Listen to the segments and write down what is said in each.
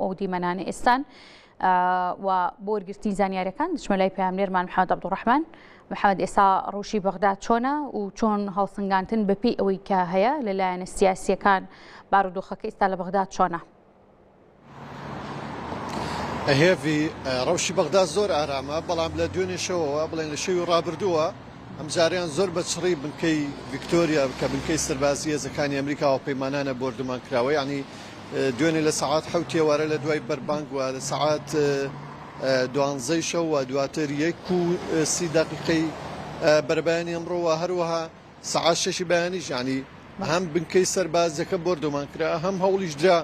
ئەو دیمەنانە ئێستان و بۆ وەرگرتنی زانیاریەکان دەچمە لای پەیامنێرمان محەممەد عەبدوڕەحمان. محەممەد ئێستا ڕەوشی بەغدا چۆنە و چۆن هەڵسەنگاندن بەپێی ئەوەی کە هەیە لە لایەنە سیاسیەکان بارودۆخەکە ئێستا لە بەغدا چۆنە؟ هێڤی، ڕەوشی بەغدا زۆر ئارامە، بەڵام لە دوێنێ شەوەوە بڵێن لە شەوی ڕابردووە ئەمجارەیان زۆر بە چڕی بنکەی ڤیکتۆریا کە بنکەی سەربازی هێزەکانی ئەمریکا و پەیمانانە بۆردومان کراوە یعنی دوێنێ لە سەعات حەوت ئێوارە لە دوای بەربانگ و لە سەعات دوانزەی شەو و دواتر 1:30 دقیقەی بەرەبەیانی ئەمڕۆ و هەروەها سەعات شەشی بەیانیش یعنی هەم بنکەی سەربازیەکە بۆردومان کرا هەم هەوڵیش درا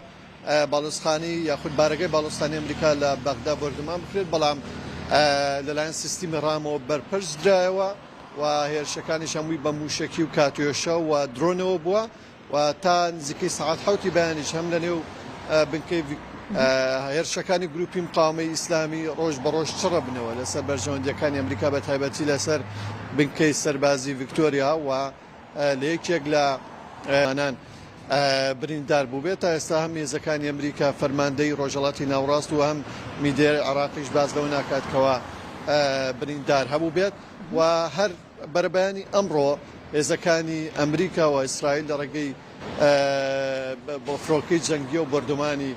باڵۆزخانەی یاخود بارەگای باڵۆزخانەی ئەمریکا لە بەغدا بۆردومان بکرێت بەڵام لەلایەن سیستمی ڕامەوە بەرپەرچ درایەوە و هێرشەکانیش هەمووی بە موشەکی و کاتیۆشە و درۆنەوە بووە و تا نزیکەی سەعات حەوتی بەیانیش هەم لەنێو بنکەی هێرشەکانی گروپی مقاومەی ئیسلامی ڕۆژ بە ڕۆژ چڕە بنەوە لەسەر بەرژەوەندیەکانی ئەمریکا بە تایبەتی لەسەر بنکەی سەربازی ڤیکتۆریا و لە یەکێک لە نان بریندار بووبێت. تا ئێستا هەم هێزەکانی ئەمریکا فەرماندەی ڕۆژهەڵاتی ناوەڕاست و هەم میدیای عێراقیش باس لەوە ناکات کەوا بریندار هەبووبێت و هەر بەرەبەیانی ئەمڕۆ هێزەکانی ئەمریکا و ئیسرائیل لە ڕێگەی بۆ فڕۆکەی جەنگیەوە بۆردومانی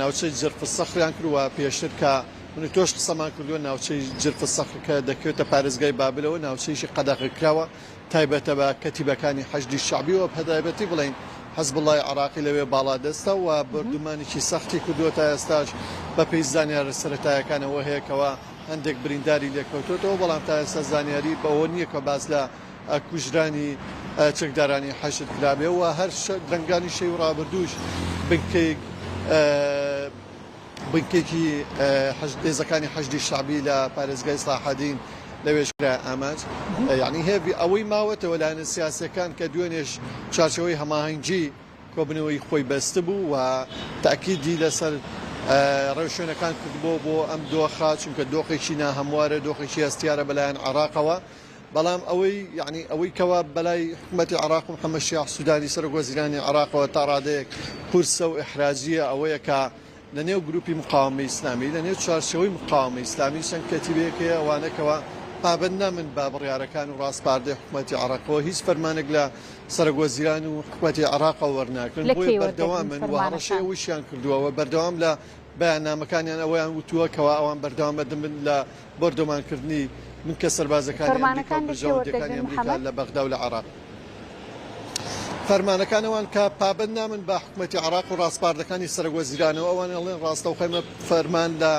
ناوچەی جرف الصخریان کرد و پێشتر کە من و تۆش قسەمان کردووە ناوچەی جرف الصخر کە دەکەوێتە پارێزگای بابلەوە ناوچەیەکی قەدەغەکراوە تایبەتە بە کەتیبەکانی حەشدی شەعبی و بەتایبەتی بڵێین حزبوڵای عێراقی لەوێ باڵادەستە و بۆردومانێکی سەختی کردووە تا ئێستاش بەپێی زانیارە سەرەتایەکانەوە هەیە کەوا هەندێک برینداری لێکەوتۆتەوە، بەڵام تا ئێستا زانیاری بەوە نییە کە باس لە کوژرانی چەکدارانی حەشد کرابێ و هەر درەنگانی شەوی ڕابردووش بنکەیەک بنکەیەکی هێزەکانی حەشدی شەعبی لە پارێزگای سەڵاحەدین لەوێش کرا ئامانج. یعنی هێڤی ئەوەی ماوەتەوە لایەنە سیاسیەکان کە دوێنێش چوارچێوەی هەماهەنگی کۆبنەوەی خۆی بەستبوو و تەئکیدی لەسەر ڕێوشوێنەکان کردبووە بۆ ئەم دۆخە، چونکە دۆخێکی ناهەموارە، دۆخێکی هەستیارە بەلایەن عێراقەوە، بەڵام ئەوەی یەعنی ئەوەی کەوا بەلای حکومەتی عێراق و محەمەد شیاع سودانی سەرۆک وەزیرانی عێراقەوە تا ڕادەیەک قورسە و ئیحراجییە ئەوەیە کە لە نێو گروپی مقاوەمەی ئیسلامی، لە نێو چوارچێوەی مقاوەمەی ئیسلامی چەند کەتیبەیەک هەیە ئەوانە کەوا پابەند نابن بە بڕیارەکان و ڕاسپاردەی حکومەتی عێراقەوە، هیچ فەرمانێک لە سەرۆک وەزیران و حکومەتی عێراقەوە وەرناگرن، لە بۆیە کەی وەردەگرن بەردەوامن و هەڕەشەی فەرمانەکان؟ ئەوەیشیان کردووە و بەردەوام لە بەیاننامەکانیان ئەوەیان وتووە کەوا ئەوان بەردەوام ئەدەبن لە بۆردومانکردنی بنکە سەربازەکانی ئەمریکا فەرمانەکان و لە کێ بەرژەوەندییەکانی وەردەگرن ئەمریکا محەمەد؟ لە بەغدا و لە عێراق. فەرمانەکان ئەوان کە پابەند نابن بە حکومەتی عێراق و ڕاسپاردەکانی سەرۆک وەزیرانەوە، ئەوان ئەڵێن ڕاستەوخۆ ئێمە فەرمان لە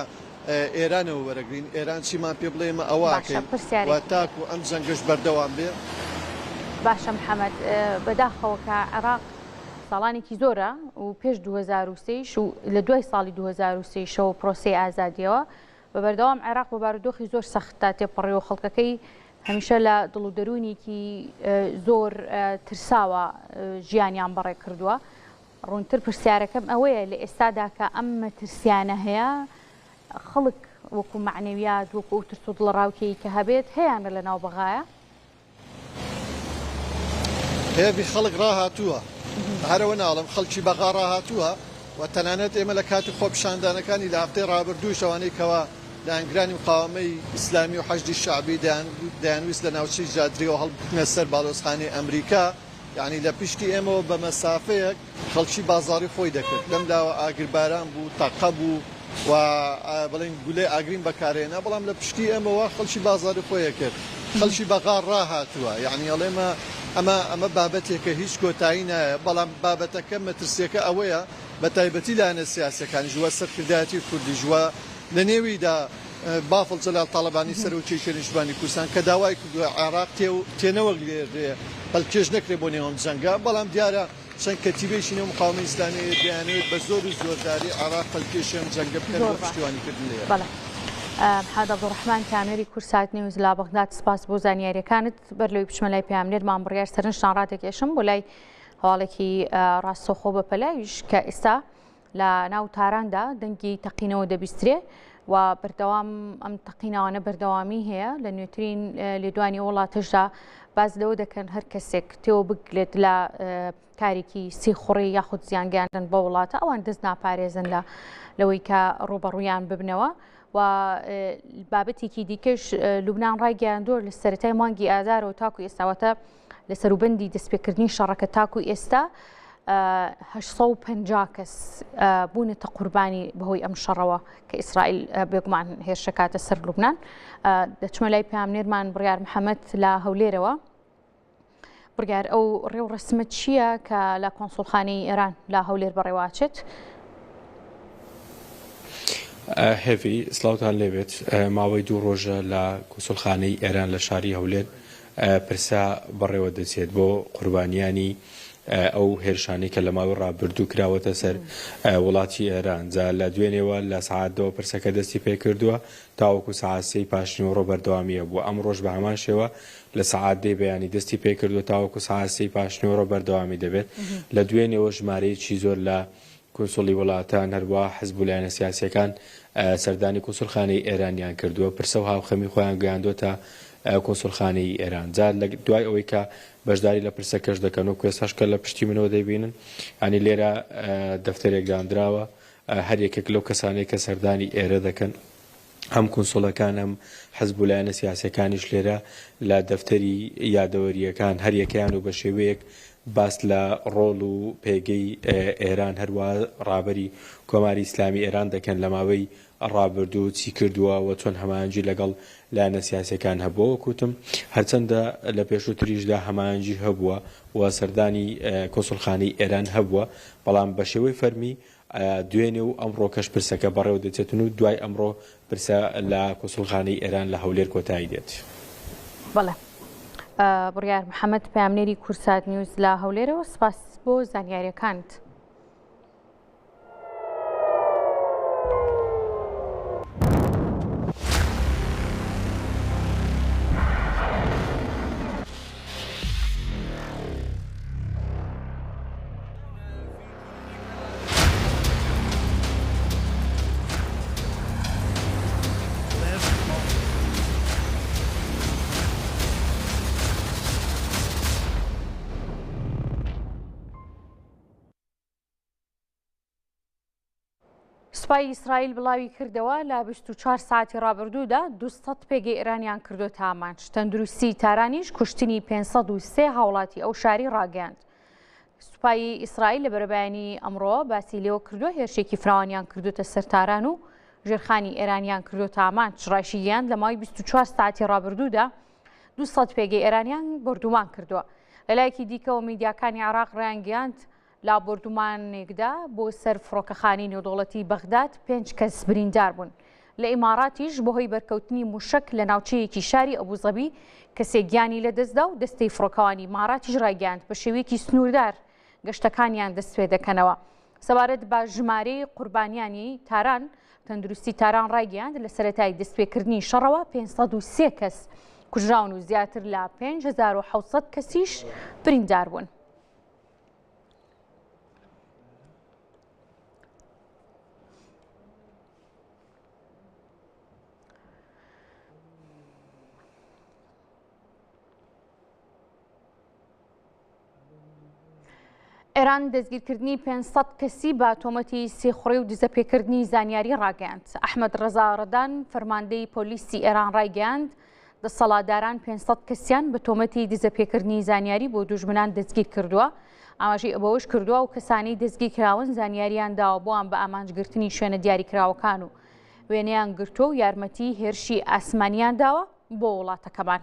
ئێرانەوە وەرەگرین، ئێران چیمان پێ بڵێ ئێمە ئەوە باشە ئەکەین و پرسیارێکی تر. تاکو ئەم جەنگەش بەردەوام بێ. باشە محەمەد، بەداخەوە کە عێراق ساڵانێکی زۆرە و پێش 2003 یش و لە دوای ساڵی 2003 یشەوە پرۆسەی ئازادیەوە بە بەردەوام عێراق بە بارودۆخی زۆر سەختدا تێپەڕیوە، خەڵکەکەی هەمیشە لە دڵ و دەروونێکی زۆر ترساوە ژیانیان بەڕێ کردووە. ڕوونتر پرسیارەکەم ئەوەیە لە ئێستادا کە ئەم مەترسیانە هەیە خەڵک وەکو مەعنەویات وەکو ئەو ترس و دڵەڕاوکێی کە هەبێت هەیانە لە ناو بەغایە؟ هێڤی خەڵک ڕاهاتووە، هەرەوە ناڵێم خەڵکی بەغا ڕاهاتووە و تەنانەت ئێمە لە کاتی خۆپیشاندانەکانی لە هەفتەی ڕابردووش ئەوانەی کەوا لایەنگرانی مقاوەمەی ئیسلامی و حەشدی شەعبی دەیانویست لە ناوچەی جادریەوە هەڵبکوتنە سەر باڵیۆزخانەی ئەمریکا، یانی لە پشتی ئێمەوە بە مەسافەیەک خەڵکی بازاڕی خۆی دەکرد، لەم لاوە ئاگرباران بوو، تەقە بوو و بڵێین گولەی ئاگرین بەکارهێنا، بەڵام لە پشتی ئێمەوە خەڵکی بازاڕی خۆی ئەکرد. خەڵکی بەغا ڕاهاتووە، یانی ئەڵێمە ئەمە ئەمە بابەتێکە هیچ کۆتایی نایە، بەڵام بابەتەکە مەترسییەکە ئەوەیە بە تایبەتی لایەنە سیاسییەکانیش و سەرکردایەتی کوردیش و لە نێویدا بافڵ جەلال تاڵەبانی سەرۆکی یەکێتی نیشتمانی کوردستان کە داوای کردووە عێراق تێنەوەگرێ پەلکێش نەکرێت بۆ نێو ئەم جەنگە، بەڵام دیارە چەند کەتیبەیەکی نێو مقاوەمەی ئیسلامی هەیە دەیانەوێت بە زۆر و زۆرداری عێراق پەلکێشی ئەم جەنگە بکەن زۆر بۆ باش پشتیوانیکردن لە ئێران. بەڵێ محمد عەبدولڕەحمان پەیامنێری کوردسات نیوز لە بەغداد سپاس بۆ زانیاریەکانت. بەر لەوەی بچمە لای پەیامنێرمان بڕیار سەرنجتان ڕادەکێشم بۆ لای هەواڵێکی ڕاستەوخۆ بەپەلە ئەویش کە ئێستا لە ناو تاراندا دەنگی تەقینەوە دەبیسترێ. و بەردەوام ئەم تەقینەوانە بەردەوامی هەیە لە نوێترین لێدوانی وڵاتەشدا باز لەوە دەکەن هەر کەسێک تێوە بگلێت لە کارێکی سیخوڕی یاخود زیانگەیاندن بە وڵاتە ئەوان دەست ناپارێزن لە لەوەی کە ڕوبەڕوویان ببنەوە و بابەتێکی دیکەش لوبناان ڕایگەیاندووە لە سەرەتای مانگی ئازارەوە تاکو ئێستاوەتە لە سەروبەندی دەستپێکردنی شەڕەکە تاکو ئێستا 850 کەس بوونەتە قوربانی بەهۆی ئەم شەڕەوە کە ئیسرائیل بێگومان هێرشەکاتە سەر لوبناان دەچمە لای پامنێرمان بڕیار محەممەد لە هەولێرەوە بڕیار ئەو ڕێوڕەسمە چییە کە لە کۆنسوڵخانەی ئێران لە هەولێر بەڕێوەئەچێت؟ هێڤی، سڵاوتان لێبێت. ماوەی دوو ڕۆژە لە کونسوڵخانەی ئێران لە شاری هەولێر پرسە بەڕێوە دەچێت بۆ قوربانیانی ئەو هێرشانەی کە لە ماوەی ڕابردوو کراوەتە سەر وڵاتی ئێران. جا لە دوێنێوە لە سەعات دەوە پرسەکە دەستی پێکردووە تاوەکو سەعات سێی پاشنیوەڕۆ بەردەوامی هەبووە. ئەمڕۆش بە هەمان شێوە لە سەعات دەی بەیانی دەستی پێکردووە تاوەکو سەعات سێی پاشنیوەڕۆ بەردەوامی دەبێت. لە دوێنێوە ژمارەیەکی زۆر لە کونسوڵی وڵاتان هەروەها حزب و لایەنە سیاسییەکان سەردانی کونسوڵخانەی ئێرانیان کردووە، پرسە و هاوخەمی خۆیان گەیاندووەتە کونسوڵخانەی ئێران. جا لە دوای ئەوەی کە بەشداری لە پرسەکەش دەکەن وەکو ئێستاش کە لە پشتی منەوە دەیبینن یانی لێرە دەفتەرێک داندراوە هەر یەکێک لەو کەسانەی کە سەردانی ئێرە دەکەن هەم کونسوڵەکان هەم حزب و لایەنە سیاسیەکانیش لێرە لە دەفتەری یادەوەرییەکان هەر یەکەیان و بە شێوەیەک باس لە ڕۆڵ و پێگەی ئێران هەروا ڕابەری کۆماری ئیسلامی ئێران دەکەن لە ماوەی ڕابردوو چی کردووە و چۆن هەماهەنگی لەگەڵ لایەنە سیاسیەکان هەبووە وەک وتم هەرچەندە لە پێشووتریشدا هەماهەنگی هەبووە و سەردانی کونسوڵخانەی ئێران هەبووە بەڵام بە شێوەی فەرمی دوێنێ و ئەمڕۆکەش پرسەکە بەڕێوە دەچێتن و دوای ئەمڕۆ پرسە لە کونسوڵخانەی ئێران لە هەولێر کۆتایی دێت. بەڵێ بڕیار محەمەد پەیامنێری کوردسات نیوز لە هەولێرەوە سپاس بۆ زانیاریەکانت. سوپای ئیسرائیل بڵاوی کردەوە لە 24 ساعتی ڕابردوودا 200 پێگەی ئێرانیان کردووەتە ئامانج. تەندروستی تارانیش کوشتنی 503 هاوڵاتی ئەو شاری ڕاگەیاند. سوپای ئیسرائیل لە بەرەبەیانی ئەمڕۆ باسی لێوە کردووە هێرشێکی فراوانیان کردوتە سەر تاران و ژێرخانی ئێرانیان کردوتە ئامانج. ڕایشیگەیاند لە ماوەی 24 ساعتی ڕابردوودا 200 پێگەی ئێرانیان بۆردومان کردووە. لەلایەکی دیکەوە میدیاکانی عێراق ڕایانگەیاند لە بۆردومانێکدا بۆ سەر فڕۆکەخانەی نێودەوڵەتی بەغداد پێنج کەس بریندار بوون. لە ئیماراتیش بەهۆی بەرکەوتنی موشەک لە ناوچەیەکی شاری ئەبوزەبی کەسێک گیانی لەدەستدا و دەستەی فڕۆکەوانی ئیماراتیش ڕایگەیاند بە شێوەیەکی سنووردار گەشتەکانیان دەستپێدەکەنەوە. سەبارەت بە ژمارەی قوربانیانی تاران، تەندروستی تاران ڕایگەیاند لە سەرەتای دەستپێکردنی شەڕەوە 503 کەس کوژراون و زیاتر لە 5700 کەسیش بریندار بوون. ئێران دەستگیرکردنی 500 کەسی بە تۆمەتی سیخوڕی و دزەپێکردنی زانیاری ڕاگەیاند. ئەحمەد ڕەزا ڕەدان فەرماندەی پۆلیسی ئێران ڕایگەیاند، دەسەڵاتداران 500 کەسیان بە تۆمەتی دزەپێکردنی زانیاری بۆ دوژمنان دەستگیر کردووە. ئاماژەی بەوەش کردووە ئەو کەسانەی دەستگیرکراون زانیاریان داوە بۆیان بە ئامانجگرتنی شوێنە دیاریکراوەکان و وێنەیان گرتووە و یارمەتی هێرشی ئاسمانیان داوە بۆ وڵاتەکەمان.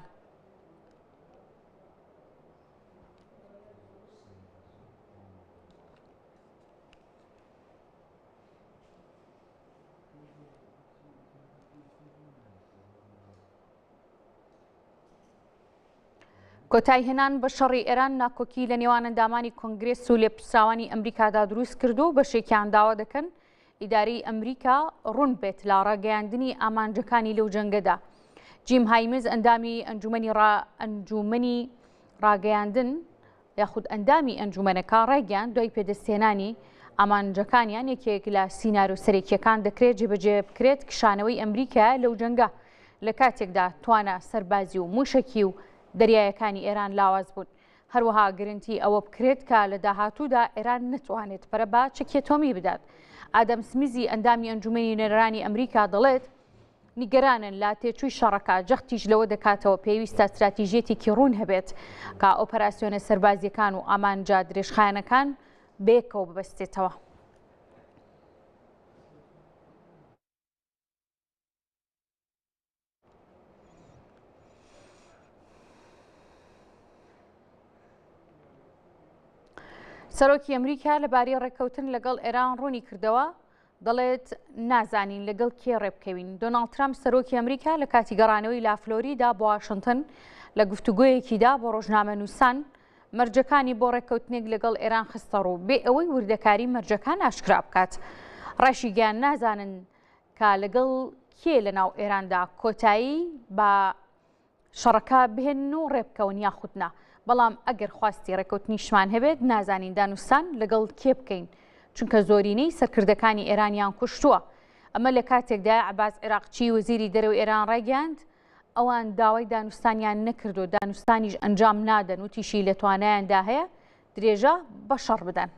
کۆتاییهێنان بە شەڕی ئێران ناکۆکی لە نێوان ئەندامانی کۆنگرێس و لێپرسراوانی ئەمریکادا دروست کردو و بەشێکیان داوا دەکەن ئیدارەی ئەمریکا ڕوون بێت لە ڕاگەیاندنی ئامانجەکانی لەو جەنگەدا. جیم هایمز ئەندامی ئەنجومەنی ڕا ئەنجومەنی ڕاگەیاندن یاخود ئەندامی ئەنجومەنەکە ڕایگەیاند دوای پێدەستهێنانی ئامانجەکانیان، یەکێک لە سیناریۆ سەرەکییەکان دەکرێت جێبەجێ بکرێت کشانەوەی ئەمریکایە لەو جەنگە، لە کاتێکدا توانا سەربازی و مووشەکی و دەریایەکانی ئێران لاواز بوون. هەروەها گرنتی ئەوە بکرێت کە لە داهاتوودا ئێران نەتوانێت پەرە بە چەکی ئەتۆمی بدات. ئادەم سمیزی ئەندامی ئەنجومەنی نوێنەرانی ئەمریکا دەڵێت، نیگەرانن لە تێچووی شەڕەکە، جەختیش لەوە دەکاتەوە پێویستە ستراتیژیەتێکی ڕوون هەبێت کە ئۆپەراسیۆنە سەربازییەکان و ئامانجە درێژخایەنەکان بەیەکەوە ببەستێتەوە. سەرۆکی ئەمریکا لەبارەی ڕێککەوتن لەگەڵ ئێران ڕوونی کردەوە دەڵێت نازانین لەگەڵ کێ ڕێبکەوین. دۆناڵد ترەمپ سەرۆکی ئەمریکا لە کاتی گەڕانەوەی لە فلۆریدا بۆ واشنتن لە گفتوگۆیەکیدا بۆ ڕۆژنامەنووسان مەرجەکانی بۆ ڕێککەوتنێک لەگەڵ ئێران خستەڕوو بێ ئەوەی وردەکاری مەرجەکان ئاشکرا بکات. ڕاشیگەیاند نازانن کە لەگەڵ کێ لەناو ئێراندا کۆتایی بە شەڕەکە بهێنن و ڕێبکەون یاخود نا، بەڵام ئەگەر خواستی ڕێکەوتنیشمان هەبێت نازانین دانوستان لەگەڵ کێ بکەین، چونکە زۆرینەی سەرکردەکانی ئێرانیان کوشتووە. ئەمە لە کاتێکدایە عەباس عێراقچی وەزیری دەرەوەی ئێران ڕایگەیاند، ئەوان داوای دانوستانیان نەکردووە، دانوستانیش ئەنجام نادەن، وتیشی لە توانایاندا هەیە درێژە بە شەڕ بدەن.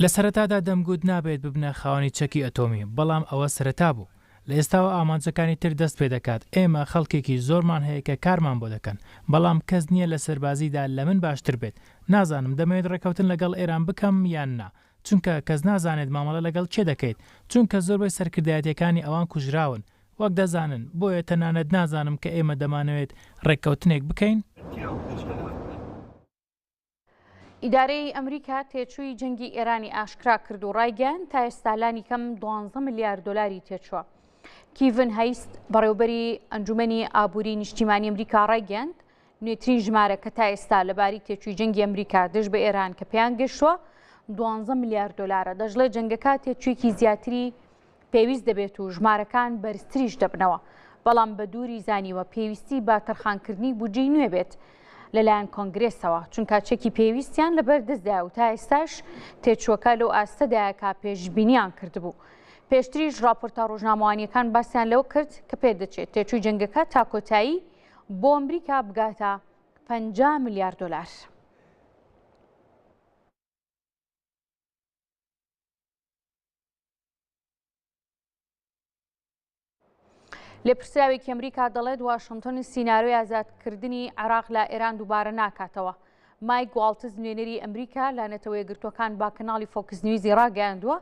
لە سەرەتادا دەمگوت نابێت ببنە خاوەنی چەکی ئەتۆمی، بەڵام ئەوە سەرەتا بوو. لە ئێستاوە ئامانجەکانی تر دەست پێدەکات، ئێمە خەڵکێکی زۆرمان هەیە کە کارمان بۆ دەکەن، بەڵام کەس نییە لە سەربازیدا لە من باشتر بێت. نازانم دەمەوێت ڕێککەوتن لەگەڵ ئێران بکەم یان نا، چونکە کەس نازانێت مامەڵە لەگەڵ کێ دەکەیت، چونکە زۆربەی سەرکردایەتییەکانی ئەوان کوژراون، وەک دەزانن، بۆیە تەنانەت نازانم کە ئێمە دەمانەوێت ڕێککەوتنێک بکەین. ئیدارەی ئەمریکا تێچووی جەنگی ئێرانی ئاشکرا کرد و ڕایگەیاند تا ئێستا لانیکەم دوانزە ملیار دۆلاری تێچووە. کیڤن هەیست، بەڕێوبەری ئەنجومەنی ئابووری نیشتیمانی ئەمریکا ڕایگەیاند، نوێترین ژمارە کە تا ئێستا لەبارەی تێچووی جەنگی ئەمریکا دژ بە ئێران کە پێیان گەشتووە دوانزە ملیار دۆلارە. دەشڵێت جەنگەکە تێچوویەکی زیاتری پێویست دەبێت و ژمارەکان بەرزتریش دەبنەوە، بەڵام بە دووری زانیوە پێویستی بە تەرخانکردنی بودجەی نوێ بێت لەلایەن کۆنگرێسەوە، چونکە چەکی پێویستیان لەبەردەستدایە و تا ئێستاش تێچووەکە لەو ئاستەدایە کە پێشبینیان کردبوو. پێشتریش ڕاپۆرتە ڕۆژنامەوانییەکان باسیان لەوە کرد کە پێدەچێت تێچووی جەنگەکە تا کۆتایی بۆ ئەمریکا بگاتە 50 ملیار دۆلار. لێپرسراوێکی ئەمریکا دەڵێت واشنتۆن سینارۆی ئازادکردنی عێراق لە ئێران دووبارە ناکاتەوە. مایک واڵتز نوێنەری ئەمریکا لە نەتەوە یەکگرتووەکان با کەناڵی فۆکس نیوزی ڕاگەیاندووە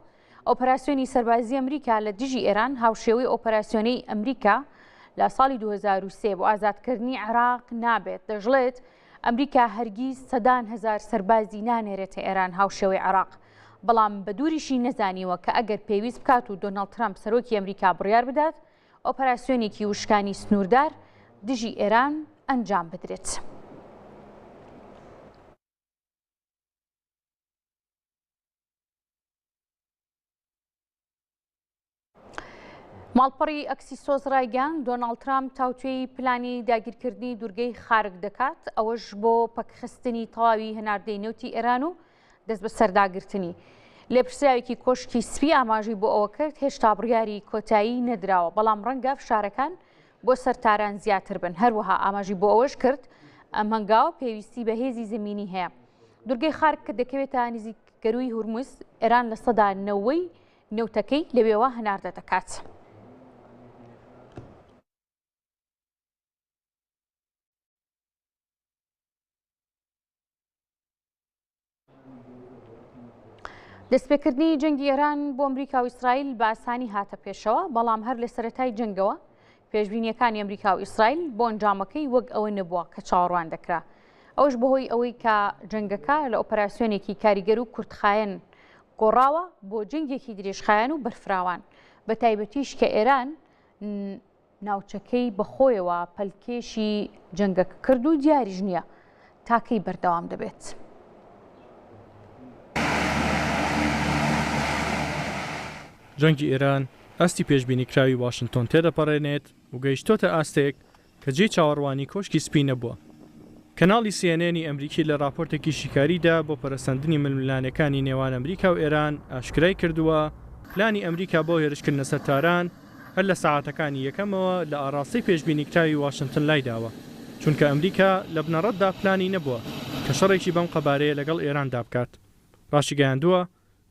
ئۆپەراسیۆنی سەربازی ئەمریکا لە دژی ئێران هاوشێوەی ئۆپەراسیۆنەی ئەمریکا لە ساڵی 2023 بۆ ئازادکردنی عێراق نابێت. دەشڵێت ئەمریکا هەرگیز سەدان هەزار سەربازی نانێرێتە ئێران هاوشێوەی عێراق، بەڵام بە دووریشی نەزانیوە کە ئەگەر پێویست بکات و دۆناڵد ترەمپ سەرۆکی ئەمریکا بڕیار بدات ئۆپەراسیۆنێکی وشکانی سنووردار دژی ئێران ئەنجام بدرێت. ماڵپەڕی ئەکسیسۆس ڕایگەیاند، دۆناڵد ترامپ تاوتوێی پلانی داگیرکردنی دوورگەی خارک دەکات، ئەوەش بۆ پەکخستنی تەواوی هەناردەی نەوتی ئێران و دەستبەسەرداگرتنی. لێپرسراوێکی کۆشکی سپی ئاماژەی بۆ ئەوە کرد، هێشتا بڕیاری کۆتایی نەدراوە، بەڵام ڕەنگە فشارەکان بۆ سەر تاران زیاتر بن. هەروەها ئاماژەی بۆ ئەوەش کرد، ئەم هەنگاوە پێویستی بە هێزی زەمینی هەیە. دوورگەی خارک کە دەکەوێتە نزیک گەرووی هورمز، ئێران 90% نەوتەکەی لەوێوە هەناردە دەکات. دەستپێکردنی جەنگی ئێران بۆ ئەمریکا و ئیسرائیل بە ئاسانی هاتە پێشەوە، بەڵام هەر لە سەرەتای جەنگەوە پێشبینیەکانی ئەمریکا و ئیسرائیل بۆ ئەنجامەکەی وەک ئەوە نەبووە کە چاوەڕوان دەکرا. ئەوش بەهۆی ئەوەی کە جەنگەکە لە ئۆپەراسیۆنێکی کاریگەر و کورتخایەن گۆڕاوە بۆ جەنگێکی درێژخایەن و بەرفراوان، بەتایبەتیش کە ئێران ناوچەکەی بەخۆیەوە پەلکێشی جەنگەکە کرد و دیاریش نییە تا کەی بەردەوام دەبێت. جەنگی ئێران ئاستی پێشبینیکراوی واشنتۆن تێدەپەڕێنێت و گەیشتۆتە ئاستێک. کە جێی چاوەڕوانی کۆشکی سپی نەبووە. کەناڵی سی ئێن ئێنی ئەمریکی لە ڕاپۆرتێکی شیکاریدا بۆ پەرەسەندنی ململانێکانی نێوان ئەمریکا و ئێران ئاشکرای کردووە، پلانی ئەمریکا بۆ هێرشکردنە سەر تاران هەر لە سەعاتەکانی یەکەمەوە لە ئاڕاستەی پێشبینیکراوی واشنتن لایداوە، چونکە ئەمریکا لە بنەڕەتدا پلانی نەبووە کە شەڕێکی بەم قەبارەیە لەگەڵ ئێراندا بکات. ڕاشیگەیاندووە،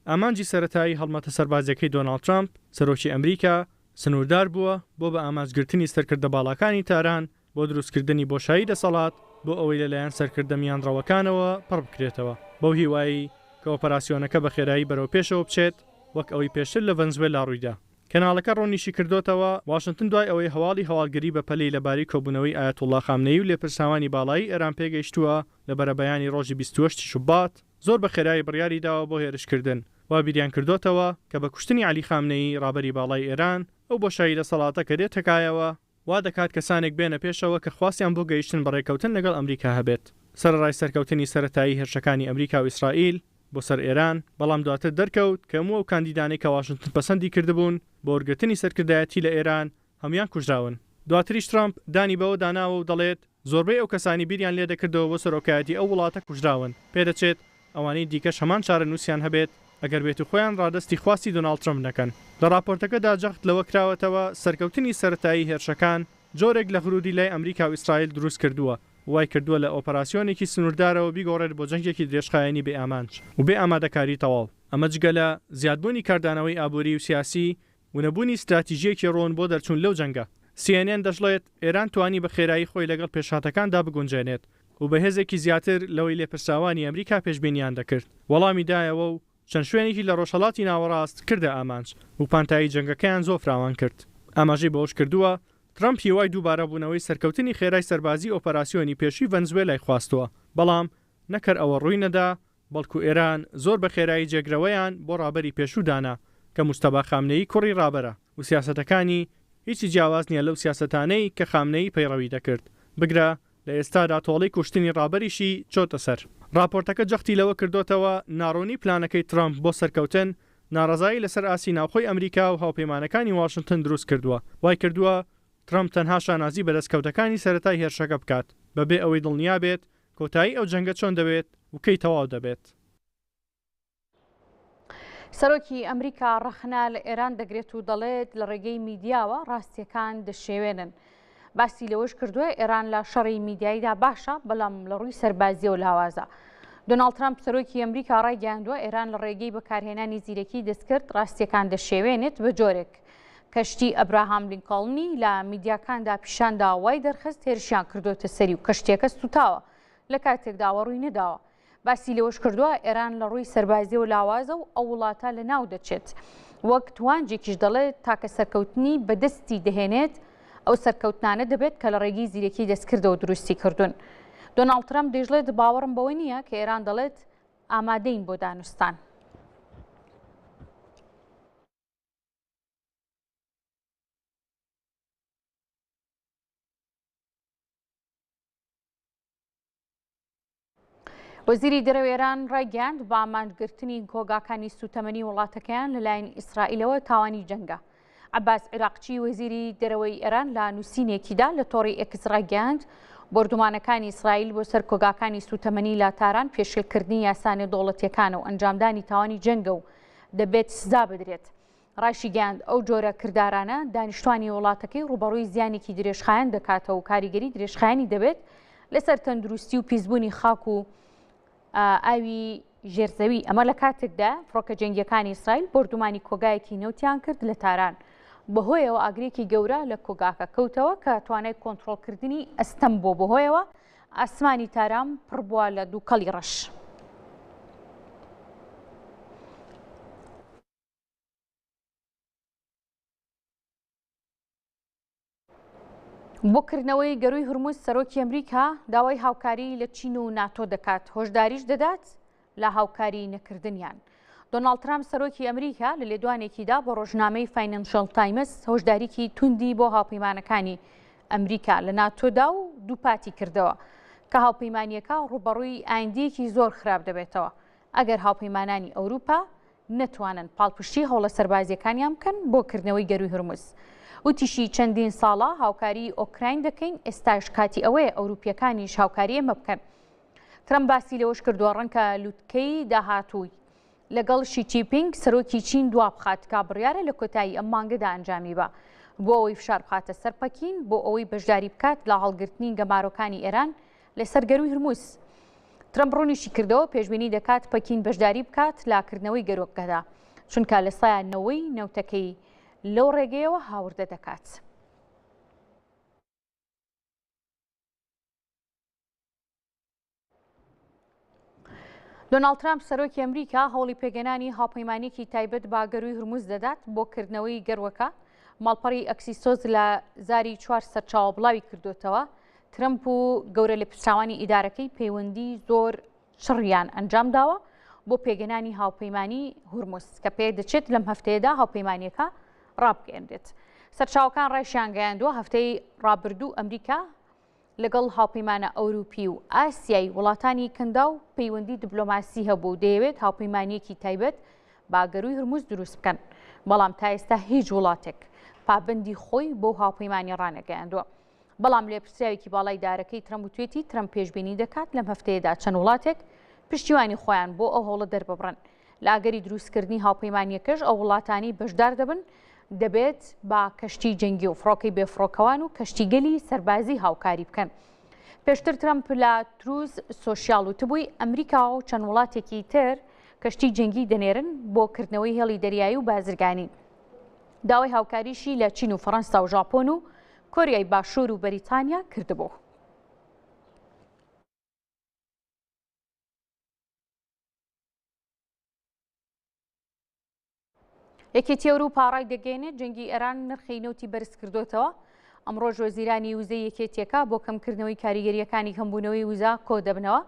ئامانجی سەرەتایی هەڵمەتە سەربازییەکەی دۆناڵد ترەمپ، سەرۆکی ئەمریکا، سنووردار بووە بۆ بە ئامانجگرتنی سەرکردە باڵاکانی تاران بۆ دروستکردنی بۆشایی دەسەڵات بۆ ئەوەی لەلایەن سەرکردە میانڕەوەکانەوە پڕ بکرێتەوە، بەو هیوایەی کە ئۆپەراسیۆنەکە بە خێرایی بەرەو پێشەوە بچێت وەک ئەوەی پێشتر لە ڤەنزوێلا ڕوویدا. کەناڵەکە ڕوونیشیکردۆتەوە، واشنتن دوای ئەوەی هەواڵی هەواڵگری بەپەلەی لەبارەی کۆبوونەوەی ئایەتوڵڵا خامنەیی و لێپرسراوانی باڵایی ئێران پێگەیشتووە لە بەرەبەیانی ڕۆژی 28 شوبات، زۆر بە خێرایی بڕیاری داوە بۆ هێرشکردن، وا بیریان کردۆتەوە کە بە کوشتنی عەلی خامنەیی ڕابەری باڵای ئێران، ئەو بۆشایی دەسەڵاتە کە دێتە کایەوە، وا دەکات کەسانێک بێنە پێشەوە کە خواستیان بۆ گەیشتن بە ڕێککەوتن لەگەڵ ئەمریکا هەبێت. سەرەڕای سەرکەوتنی سەرەتایی هێرشەکانی ئەمریکا و ئیسرائیل بۆ سەر ئێران، بەڵام دواتر دەرکەوت کە هەموو ئەو کاندیدانەی کە واشنتن پەسەندی کردبوون بۆ وەرگرتنی سەرکردایەتی لە ئێران، هەموویان کوژراون. دواتریش ترەمپ دانی بەوەدا ناوە و دەڵێت، زۆربەی ئەو کەسانی بیریان لێدەکردەوە بۆ سەرۆکایەتی ئەو وڵاتە کوژراون، پێدەچێت ئەوانەی دیکەش هەمان چارەنووسیان هەبێت ئەگەر بێتو خۆیان ڕادەستی خواستی دۆناڵد ترەمپ نەکەن. لە ڕاپۆرتەکەدا جەخت لەوە کراوەتەوە، سەرکەوتنی سەرەتایی هێرشەکان جۆرێک لە غروری لای ئەمریکا و ئیسرائیل دروستکردووە و وایکردووە لە ئۆپەراسیۆنێکی سنووردارەوە بیگۆڕێت بۆ جەنگێکی درێژخایەنی بێ ئامانج و بێ ئامادەکاری تەواو، ئەمە جگە لە زیادبوونی کاردانەوەی ئابووری و سیاسی و نەبوونی ستراتیژییەکی ڕوون بۆ دەرچوون لەو جەنگە. سی ئێن ئێن دەشڵێت، ئێران توانی بە خێرایی خۆی لەگەڵ پێشهاتەکاندا بگونجێنێت و بە هێزێکی زیاتر لەوەی لێپرسراوانی ئەمریکا پێشبینیان دەکرد وەڵامی دایەوە و چەند شوێنێکی لە ڕۆژهەڵاتی ناوەڕاست کردە ئامانج و پانتایی جەنگەکەیان زۆر فراوان کرد. ئاماژەی بەوەشکردووە، ترەمپ هیوای دووبارەبوونەوەی سەرکەوتنی خێرای سەربازی ئۆپەراسیۆنی پێشووی ڤەنزوێلای خواستووە، بەڵام نەک هەر ئەوە ڕووی نەدا، بەڵکو ئێران زۆر بە خێرایی جێگرەوەیان بۆ ڕابەری پێشوو دانا کە موجتەبا خامنەیی کوڕی ڕابەرە و سیاسەتەکانی هیچی جیاواز نیە لەو سیاسەتانەی کە خامنەیی پەیڕەوی دەکرد، بگرە لە ئێستادا تۆڵەی کوشتنی ڕابەریشی چۆتە سەر. ڕاپۆرتەکە جەختی لەوە کردۆتەوە ناڕوونی پلانەکەی ترەمپ بۆ سەرکەوتن ناڕەزایی لەسەر ئاستی ناوخۆی ئەمریکا و هاوپەیمانەکانی واشنتن دروست کردووە، وای کردووە ترەمپ تەنها شانازی بە دەستکەوتەکانی سەرەتای هێرشەکە بکات بەبێ ئەوەی دڵنیا بێت کۆتایی ئەو جەنگە چۆن دەبێت و کەی تەواو دەبێت؟ سەرۆکی ئەمریکا ڕەخنە لە ئێران دەگرێت و دەڵێت لە ڕێگەی میدیاوە ڕاستیەکان دەشێوێنن. باسی لەوەش کردووە ئێران لە شەڕی میدیاییدا باشە بەڵام لە ڕووی سەربازیەوە لاوازە. دۆناڵد ترامپ سەرۆکی ئەمریکا ڕایگەیاندووە ئێران لە ڕێگەی بەکارهێنانی زیرەکی دەستکرد ڕاستیەکان دەشێوێنێت بە جۆرێک کەشتی ئەبراهام لینکۆڵنی لە میدیاکاندا پیشاندا وای دەرخست هێرشیان کردووەتە سەری و کەشتیەکە سوتاوە لە کاتێکدا ئەوە ڕووی نەداوە. باسی لەوەشکردووە، ئێران لە ڕووی سەربازییەوە لاوازە و ئەو وڵاتە لەناو دەچێت. وەک توانجێکیش دەڵێت، تاکە سەرکەوتنی بەدەستی دەهێنێت ئەو سەرکەوتنانە دەبێت کە لە ڕێگەی زیرەکی دەستکردەوە دروستی کردوون. دۆناڵد ترەمپ دەیشڵێت، باوەڕم بەوە نییە کە ئێران دەڵێت ئامادەین بۆ دانوستان. وەزیری دەرەوەی ئێران ڕایگەیاند، بە ئامانجگرتنی کۆگاکانی سووتەمەنی وڵاتەکەیان لەلایەن ئیسرائیلەوە تاوانی جەنگە. عەباس عیراقچی وەزیری دەرەوەی ئێران لە نووسینێکیدا لە تۆڕی ئێکس ڕایگەیاند، بۆردومانەکانی ئیسرائیل بۆ سەر کۆگاکانی سووتەمەنی لە تاران پێشێلکردنی یاسا نێودەوڵەتییەکانە و ئەنجامدانی تاوانی جەنگە و دەبێت سزا بدرێت. ڕایشیگەیاند، ئەو جۆرە کردارانە دانیشتوانی وڵاتەکەی ڕووبەڕووی زیانێکی درێژخایەن دەکاتەوە و کاریگەری درێژخایەنی دەبێت لەسەر تەندروستی و پیسبوونی خاک و ئاوی ژێرزەوی. ئەمە لە کاتێکدا فڕۆکە جەنگییەکانی ئیسرائیل بۆردومانی کۆگایەکی نەوتیان کرد لە تاران، بەهۆیەوە ئاگرێکی گەورە لە کۆگاکە کەوتەوە کە توانای کۆنترۆڵکردنی ئەستەم بووە، بەهۆیەوە ئاسمانی تاران پڕ بووە لە دووکەڵی ڕەش. بۆ کردنەوەی گەرووی هورمز سەرۆکی ئەمریکا داوای هاوکاری لە چین و ناتۆ دەکات، هۆشداریش دەدات لە هاوکاری نەکردنیان. دۆناڵد ترامپ سەرۆکی ئەمریکا لە لێدوانێکیدا بۆ ڕۆژنامەی فاینەنشڵ تایمز هۆشداریکی توندی بۆ هاوپەیمانەکانی ئەمریکا لە ناتۆدا و دووپاتی کردەوە کە هاوپەیمانیەکە ڕووبەڕووی ئایندەیەکی زۆر خراپ دەبێتەوە ئەگەر هاوپەیمانانی ئەوروپا نەتوانن پاڵپشتی هەوڵە سەربازییەکانیان بکەن بۆ کردنەوەی گەرووی هورمز. وتیشی چەندین ساڵە هاوکاری ئۆکراین دەکەین، ئێستاش کاتی ئەوەیە ئەوروپییەکانیش هاوکاری ئێمە بکەن. ترەمپ باسی لەوەش کردووە، ڕەنگە لوتکەی داهاتووی لەگەڵ شی جی پینگ سەرۆکی چین دوابخات کە بڕیارە لە کۆتایی ئەم مانگەدا ئەنجامی با بۆ ئەوەی فشار بخاتە سەر پەکین بۆ ئەوەی بەشداری بکات لە هەڵگرتنی گەمارۆکانی ئێران لەسەر گەرووی هورمز. ترەمپ ڕوونیشی کردەوە پێشبینی دەکات پەکین بەشداری بکات لە کردنەوەی گەرووەکەدا چونکە لە سایە نەوەی نەوتەکەی لەو ڕێگەیەوە هاوردە دەکات. دۆناڵد ترامپ سەرۆکی ئەمریکا هەوڵی پێکهێنانی هاوپەیمانیەکی تایبەت بە گەرووی هورمز دەدات بۆ کردنەوەی گەروەکە ماڵپەڕی ئەکسیسۆز لە زاری چوار سەرچاوە بڵاوی کردوتەوە ترەمپ و گەورە لێپرسراوانی ئیدارەکەی پەیوەندی زۆر چڕیان ئەنجام داوە بۆ پێگەنانی هاوپەیمانی هورمز کە پێ دەچێت لەم هەفتەیەدا هاوپەیمانیەکە ڕابگەیەنرێت. سەرچاوەکان ڕایشیانگەیاندووە هەفتەی ڕابردوو ئەمریکا لەگەڵ هاوپەیمانە ئەوروپی و ئاسیای وڵاتانی کەنداو پەیوەندی دبلۆماسی هەبوو و دەیەوێت هاوپەیمانییەکی تایبەت بە گەرووی هورمز دروست بکەن، بەڵام تا ئێستا هیچ وڵاتێک پابەندی خۆی بەو هاوپەیمانیە ڕانەگەیاندووە. بەڵام لێپرسراوێکی باڵای دارەکەی ترەمپ وتوێتی ترەمپ پێشبینی دەکات لەم هەفتەیەدا چەند وڵاتێک پشتیوانی خۆیان بۆ ئەو هەوڵە دەرببڕن. لە ئەگەری دروستکردنی هاوپەیمانییەکەش ئەو وڵاتانەی بەشدار دەبن دەبێت بە کەشتی جەنگی و فڕۆکەی بێفڕۆکەوان و کەشتیگەلی سەربازی هاوکاری بکەن. پێشتر ترەمپ لە تروز سۆشیاڵ وتبووی ئەمریکا و چەند وڵاتێکی تر کەشتی جەنگی دەنێرن بۆ کردنەوەی هێڵی دەریایی و بازرگانی. داوای هاوکاریشی لە چین و فەڕەنسا و ژاپۆن و کۆریای باشوور و بەریتانیا کردبوو. یەکێتی ئەوروپا ڕایدەگەیەنێت جەنگی ئێران نرخی نەوتی بەرزکردۆتەوە. ئەمڕۆش وەزیرانی وزەی یەکێتیەکە بۆ کەمکردنەوەی کاریگەرییەکانی کەمبوونەوەی وزە کۆدەبنەوە.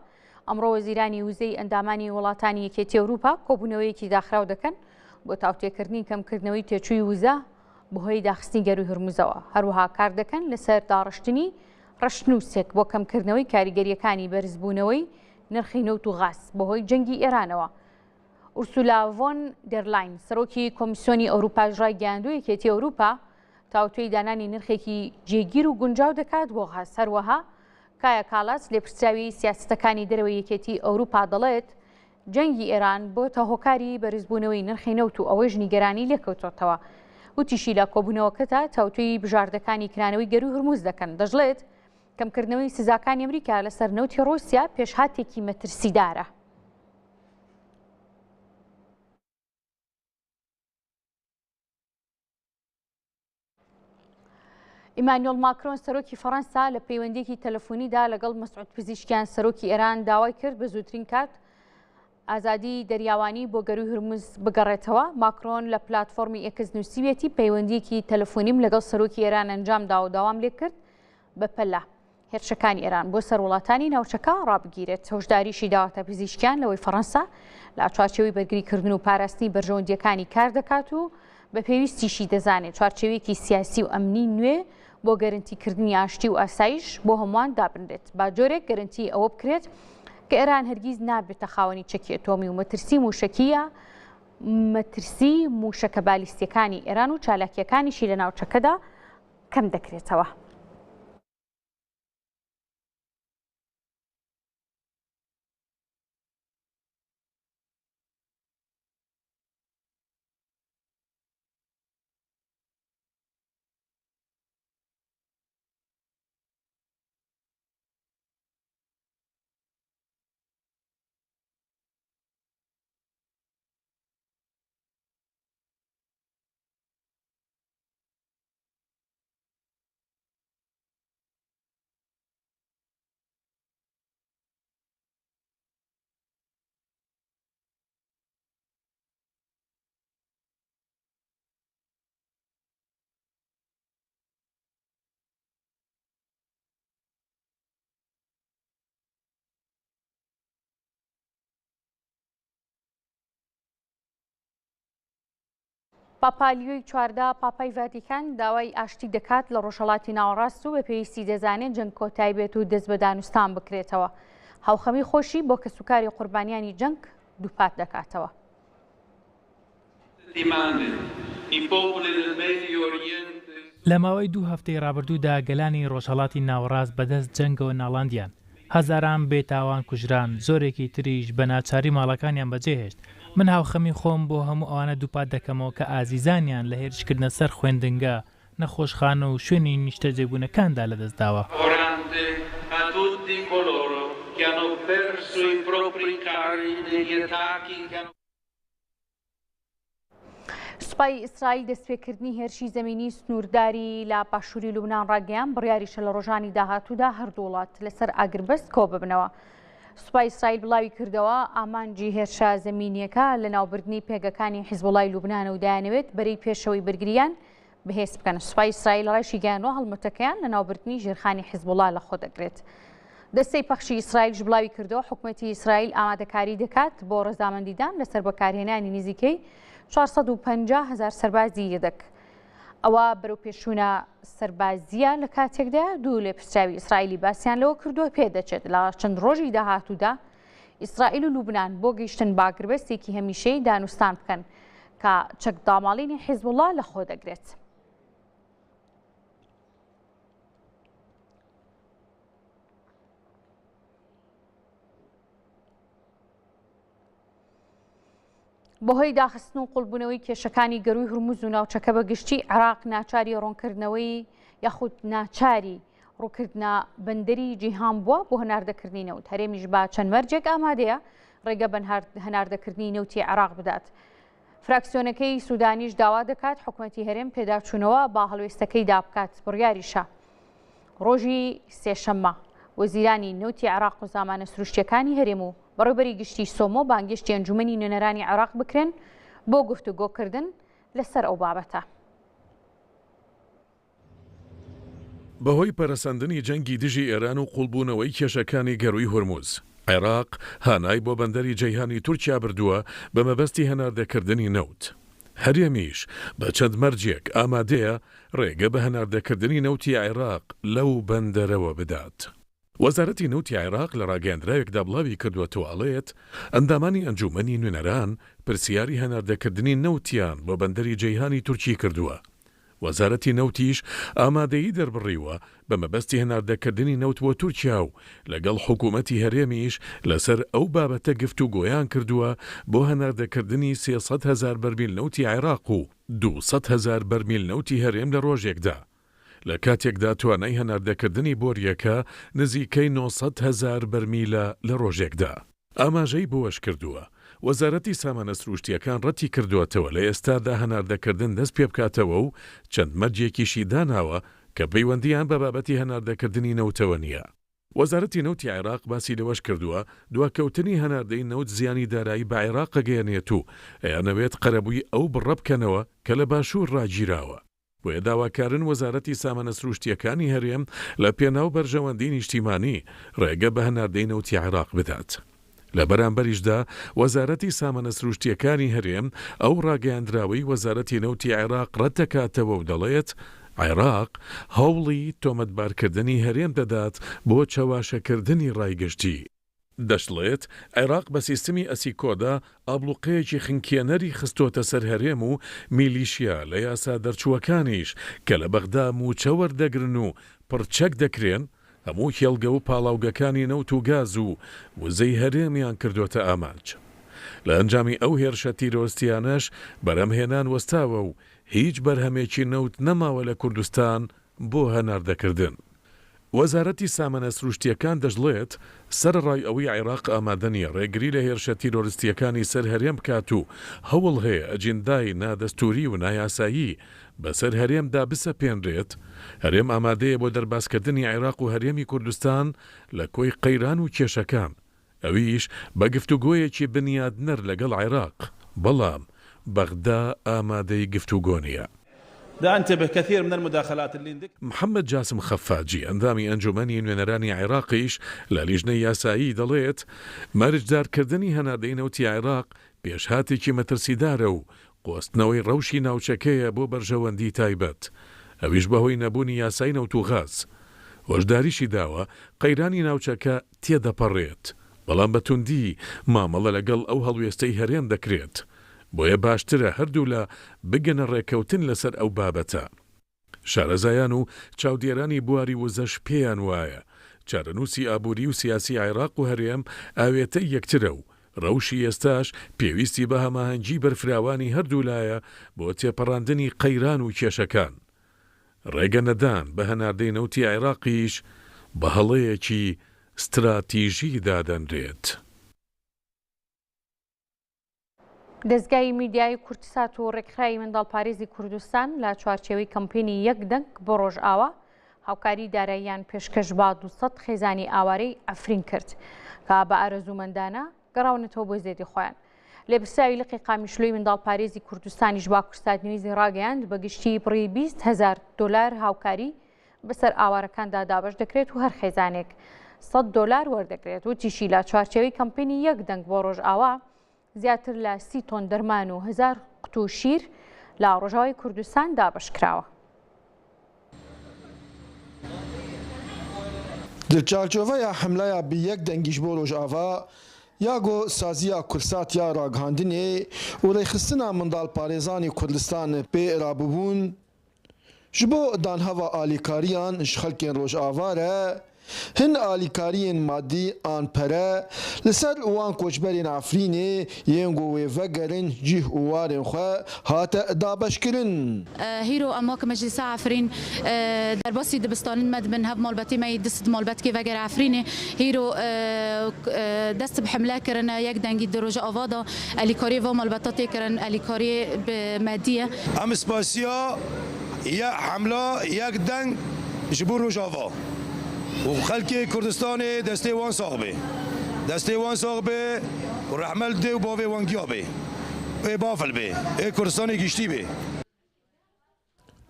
ئەمڕۆ وەزیرانی وزەی ئەندامانی وڵاتانی یەکێتی ئەوروپا کۆبوونەوەیەکی داخراو دەکەن بۆ تاوتوێکردنی کەمکردنەوەی تێچووی وزە بەهۆی داخستنی گەرووی هورمزەوە. هەروەها کاردەکەن لەسەر داڕشتنی ڕەشنووسێک بۆ کەمکردنەوەی کاریگەرییەکانی بەرزبوونەوەی نرخی نەوت و غاز بەهۆی جەنگی ئێرانەوە. ئورسولا ڤۆن دێرلاین، سەرۆکی کۆمیسیۆنی ئەوروپاش ڕایگەیاندووە، یەکێتی ئەوروپا تاوتوێی دانانی نرخێکی جێگیر و گونجاو دەکات بۆ غاز. هەروەها کایا کالاس، لێپرسراوی سیاسەتەکانی دەرەوەی یەکێتی ئەوروپا دەڵێت، جەنگی ئێران بۆتە هۆکاری بەرزبوونەوەی نرخی نەوت و ئەوەیش نیگەرانی لێکەوتۆتەوە. وتیشی لە کۆبوونەوەکەدا تاوتوێی بژاردەکانی کرانەوەی گەرووی هورمز دەکەن. دەشڵێت، کەمکردنەوەی سزاکانی ئەمریکا لەسەر نەوتی ڕووسیا پێشهاتێکی مەترسیدارە. ئیمانیۆل ماکرۆن سەرۆکی فەڕەنسا لە پەیوەندیەکی تەلەفۆنیدا لەگەڵ مەسعود پزیشکیان سەرۆکی ئێران داوای کرد بە زووترین کات ئازادی دەریاوانی بۆ گەروی هورمز بگەڕێتەوە. ماکرۆن لە پلاتفۆرمی ئێکس نووسیویەتی پەیوەندیەکی تەلەفۆنیم لەگەڵ سەرۆکی ئێران ئەنجامدا و داوام لێکرد بەپەلە هێرشەکانی ئێران بۆ سەر وڵاتانی ناوچەکە ڕابگیرێت. هۆشداریشی داوەتە پزیشکیان لەوەی فەڕەنسا لە چوارچێوەی بەرگریکردن و پاراستنی بەرژەوەندییەکانی کار دەکات و بە پێویستیشی دەزانێت چوارچێوەیەکی سیاسی و ئەمنی نوێ بۆ گەرەنتیکردنی ئاشتی و ئاسایش بۆ هەمووان دابنرێت با جۆرێک گەرەنتی ئەوە بکرێت کە ئێران هەرگیز نابێتە خاوەنی چەکی ئەتۆمی و مەترسی موشەکییە مەترسی موشەکە بالیستیەکانی ئێران و چالاکییەکانیشی لە ناوچەکەدا کەم دەکرێتەوە. پاپا لیۆی 14 پاپای ڤاتیکان داوای ئاشتی دەکات لە ڕۆژهەڵاتی ناوەڕاست و بە پێویستی دەزانێت جەنگ کۆتایی بێت و دەست بە دانوستان بکرێتەوە. هاوخەمی خۆشی بۆ کەسوکاری قوربانیانی جەنگ دووپات دەکاتەوە. لە ماوەی دوو هەفتەی ڕابردوودا گەلانی ڕۆژهەڵاتی ناوەڕاست بەدەست جەنگەوە ناڵاندیان، هەزاران بێتاوان کوژران، زۆرێکی تریش بە ناچاری ماڵەکانیان بەجێهێشت. من هاوخەمی خۆم بۆ هەموو ئەوانە دووپات دەکەمەوە کە ئازیزانیان لە هێرشکردنە سەر خوێندنگە، نەخۆشخانە و شوێنی نیشتەجێبوونەکاندا لەدەستداوە. سوپای ئیسرائیل دەستپێکردنی هێرشی زەمینی سنوورداری لە باشووری لوبناان ڕاگەیان بڕیاریشە لە ڕۆژانی داهاتوودا هەردوو وڵات لەسەر ئاگربەست کۆ ببنەوە. سوپای ئیسرائیل بڵاوی کردەوە ئامانجی هێرشە زەمینیەکە لە ناوبردنی پێگەکانی حیزبوڵای لوبناانە و دایانەوێت بەرەی پێشەوەی بەرگریان بەهێز بکەن. سوپای ئیسرائیل ڕایشیگەیاندووە، هەڵمەتەکەیان لەناوبردنی ژێرخانی حیزبوڵا لەخۆ دەگرێت. دەستەی پەخشی ئیسرائیلش بڵاوی کردەوە، حکومەتی ئیسرائیل ئامادەکاری دەکات بۆ ڕەزامەندیدان لەسەر بەکارهێنانی نزیکەی 450 هەزار سەربازی یەدەک. ئەوە بەرەوپێشچوونە سەربازییە لە کاتێکدا دوو لێپرسراوی ئیسرائیلی باسیان لەوە کردووە پێدەچێت لە چەند ڕۆژی داهاتوودا ئیسرائیل و لوبنان بۆ گەیشتن بە ئاگربەستێکی هەمیشەیی دانوستان بکەن کە چەکداماڵینی حیزبوڵڵا لەخۆ دەگرێت. بەهۆی داخستن و قوڵبوونەوەی کێشەکانی گەرووی هورمز و ناوچەکە بە گشتی عێراق ناچاری ڕوونکردنەوەی یاخود ناچاری ڕووکردنە بەندەری جیهان بووە بۆ هەناردەکردنی نەوت هەرێمیش بە چەند مەرجێک ئامادەیە ڕێگە بە هەناردەکردنی نەوتی عێراق بدات. فراکسیۆنەکەی سوودانیش داوا دەکات حکومەتی هەرێم پێداچوونەوە بە هەڵوێستەکەیدا بکات بڕیاریشە ڕۆژی سێشەممە وەزیرانی نەوتی عێراق و سامانە سروشتیەکانی هەرێم و بەڕێوبەری گشتی سۆمۆ بانگێشتی ئەنجومەنی نوێنەرانی عێراق بکرێن بۆ گفتوگۆکردن لەسەر ئەو بابەتە. بەهۆی پەرەسەندنی جەنگی دژی ئێران و قوڵبوونەوەی کێشەکانی گەرووی هورمز، عێراق هانای بۆ بەندەری جەیهانی تورکیا بردووە بە مەبەستی هەناردەکردنی نەوت. هەرێمیش بە چەند مەرجێک ئامادەیە رێگە بە هەناردەکردنی نەوتی عێراق لەو بەندەرەوە بدات. وەزارەتی نەوتی عێراق لە راگەیەندراوێکدا بڵاویکردووەتەوە ئەڵێت، ئەندامانی ئەنجوومەنی نوێنەران پرسیاری هەناردەکردنی نەوتیان بۆ بەندەری جەیهانی تورکی کردووە، وەزارەتی نەوتیش ئامادەیی دەربڕیوە بە مەبەستی هەناردەکردنی نەوت بۆ تورکیا و لەگەڵ حکوومەتی هەرێمیش لەسەر ئەو بابەتە گفتوگۆیان کردووە بۆ هەناردەکردنی 300 هەزار بەرمیل نەوتی عێراق و 200 هەزار بەرمیل نەوتی هەرێم لە رۆژێکدا. لە کاتێکدا توانای هەناردەکردنی بۆرییەکە نزیکەی 900 هەزار بەرمیلە لە ڕۆژێکدا. ئاماژەی بەوەشکردووە، وەزارەتی سامانە سروشتییەکان ڕەتیکردووەتەوە لە ئێستادا هەناردەکردن دەستپێبکاتەوە و چەند مەرجێکیشی داناوە کە پەیوەندییان بە بابەتی هەناردەکردنی نەوتەوە نییە. وەزارەتی نەوتی عێراق باسی لەوەشکردووە، دواکەوتنی هەناردەی نەوت زیانی دارایی بە عێراق ئەگەیەنێت و ئەیانەوێت قەرەبووی ئەو بڕە بکەنەوە کە لە باشوور ڕاگیراوە. بۆیە داواکارن وەزارەتی سامانە سروشتییەکانی هەرێم لە پێناو بەرژەوەندی نیشتیمانی ڕێگە بە هەناردەی نەوتی عێراق بدات. لە بەرامبەریشدا وەزارەتی سامانە سروشتییەکانی هەرێم ئەو ڕاگەیاندراوەی وەزارەتی نەوتی عێراق ڕەتدەکاتەوە و دەڵێت، عێراق هەوڵی تۆمەتبارکردنی هەرێم دەدات بۆ چەواشەکردنی ڕای گشتی. دەشڵێت، عێراق بە سیستمی ئەسیکۆدا ئابڵوقەیەکی خنکێنەری خستۆتە سەر هەرێم و میلیشیا لە یاسا دەرچووەکانیش کە لە بەغدا مووچە وەردەگرن و پڕچەک دەکرێن، هەموو کێڵگە و پاڵاوگەکانی نەوت و گاز و وزەی هەرێمیان کردۆتە ئامانج. لە ئەنجامی ئەو هێرشە تیرۆرستیانەش بەرهەمهێنان وەستاوە و هیچ بەرهەمێکی نەوت نەماوە لە کوردستان بۆ هەناردەکردن. وەزارەتی سامانە سروشتییەکان دەشڵێت، سەرەڕای ئەوەی عێراق ئامادە نییە ڕێگری لە هێرشە تیرۆرستییەکانی سەر هەرێم بکات و هەوڵ هەیە ئەجیندای نادەستووری و نایاسایی بەسەر هەرێمدا بسەپێنرێت، هەرێم ئامادەیە بۆ دەربازکردنی عێراق و هەرێمی کوردستان لە کۆی قەیران و کێشەکان ئەویش بە گفتوگۆیەکی بنیادنەر لەگەڵ عێراق، بەڵام بەغدا ئامادەی گفتوگۆ نییە. محەمەد جاسم خەفاجی، ئەندامی ئەنجومەنی نوێنەرانی عێراقیش لە لیژنەی یاسایی دەڵێت، مەرجدارکردنی هەناردەی نەوتی عێراق پێشهاتێکی مەترسیدارە و قۆستنەوەی ڕەوشی ناوچەکەیە بۆ بەرژەوەندی تایبەت، ئەویش بەهۆی نەبوونی یاسای نەوت و غاز. هۆشداریشی داوە، قەیرانی ناوچەکە تێدەپەڕێت، بەڵام بە توندی مامەڵە لەگەڵ ئەو هەڵوێستەی هەرێم دەکرێت، بۆیە باشترە هەردوولا بگەنە ڕێککەوتن لەسەر ئەو بابەتە. شارەزایان و چاودێرانی بواری وزەش پێیان وایە، چارەنووسی ئابووری و سیاسی عێراق و هەرێم ئاوێتەی یەکترە و رەوشی ئێستاش پێویستی بە هەماهەنگی بەرفراوانی هەردوولایە بۆ تێپەڕاندنی قەیران و کێشەکان. رێگە نەدان بە هەناردەی نەوتی عێراقیش بە هەڵەیەکی ستراتیژی دادەنرێت. دەزگای میدیایی کوردسات و ڕێکخراوی منداڵپارێزی کوردستان لە چوارچێوەی کەمپینی یەک دەنگ بۆ ڕۆژئاوا هاوکاری داراییان پێشکەش بە 200 خێزانی ئاوارەی عەفرین کرد کە بە ئارەزوومەندانە گەڕاونەتەوە بۆ زێدی خۆیان. لێپرسراوی لقی قامیشلۆی منداڵپارێزی کوردستانیش بە کوردسات نیوزی ڕاگەیاند بە گشتی بڕی 20 هەزار دۆلار هاوکاری بەسەر ئاوارەکاندا دابەش دەکرێت و هەر خێزانێک 100 دۆلار وەردەگرێت وتیشی لە چوارچێوەی کەمپینی یەک دەنگ بۆ ڕۆژئاوا زیاتر لە سی تۆن دەرمان و هەزار قوتوو شیر لە ڕۆژاوای کوردستان دابەش کراوە. Di çarçoveya hemleya bi yek dengî ji bo Rojava ya ku saziya Kursat ya ragihandinê û rêxistina mindalparêzanê Kurdistan pê rabûbûn, Ji bo danheva alîkariyan ji xelkên Rojava re hin alîkariyên madî an pere li ser wan koçberên Efrînê yên ku wê vegerin cîh û warên xwe hate dabeşkirin. Hîro em wek Meclîsa Efrîn derbasî dibistanên me dibin hev malbatê me yê dist malbetkê vegere Efrînê hîro dest bi hemle kirine yek dengî di Rojava de Alîkariyê va malbata tê kirin alîkariyê bi madî ye. Em spasiya ya hemla yek deng ji bo Rojava û xelkê Kurdistanê destê wan sax bê. Destê wan sax bê û rehme li dê û bavê wan giya bê. Ê bafil bê. Ê Kurdistanê giştî bê.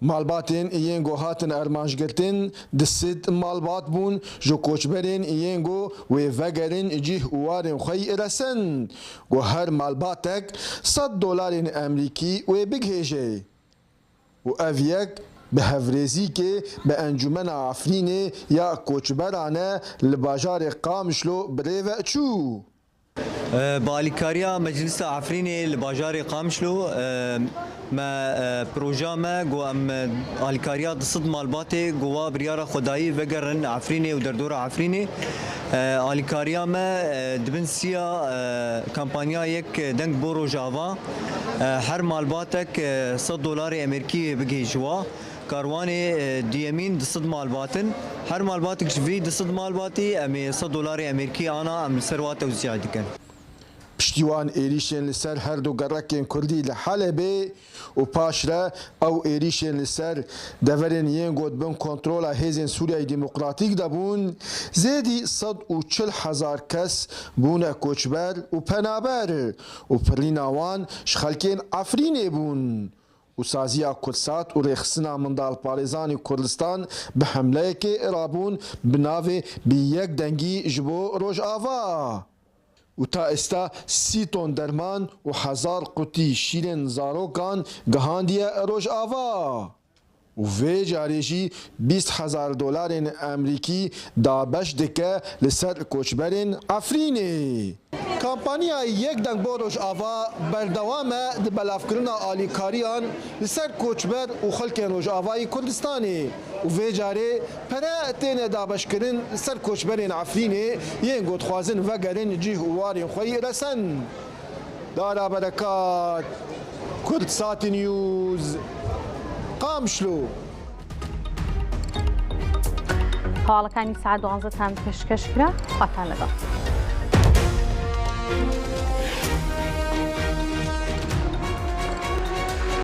Malbatên yên ku hatin armancgirtin di sed malbat bûn ji koçberên yên ku wê vegerin cîh û warên xwe yî resen ku her malbatek sed dolarên Emrîkî wê bigihêje û ev yek bi hevrêzîkê bi Encûmena Efrînê ya Koçberane li bajarê Qamişlo birêve çû. Bi alîkariya Meclisa Efrînê li bajarê Qamişlo me proja me ku em alîkariya 200 malbatê ku wa biryara xwe dayî vegerin Efrînê û derdora Efrînê. Alîkariya me di bin siya kampanya yek deng bo Rojava her malbatek sed dolarê Emerîkî bigihîje wa. Karwanê duyemîn 200 malbat in. Her malbatek ji vî 200 malbatî em ê sed dolarê Amerîkî ana em li ser wa tewzî dikin. Piştî wan êrîşên li ser her du gerekên Kurdî li Helebê û paşre ew êrîşên li ser deverên yên ku di bin kontrola Hêzên Sûriyeyê Demokratîk de bûn, zêdî 140 hezar kes bûne koçber û penaber û pirrîna wan ji xelkên Efrînê bûn. Û saziya Kurdsat û Rêxistina Mindalparêzanê Kurdistan bi hemleyekê rabûn bi navê Bi yek dengî ji bo Rojava. Û ta êsta 30 ton derman û hezar qutî şîrên zarokan gihandiye Rojava. Û vê carê jî 20 hezar dolarên Emrîkî dabeş dike li ser koçberên Efrînê. Kampanya Yek Deng bo Rojava berdewam e di belavkirina alîkariyan li ser koçber û xelkên Rojavayê Kurdistanê û vê carê pere têne dabeşkirin li ser koçberên Efrînê yên ku dixwazin vegerin cîh û warên xwe yê resen. Dara Berekat, Kurdsat News, Qamişlo. هەواڵەکانی سەعات دوانزەتان پێشکەش کرا خواتان لەگەڵ.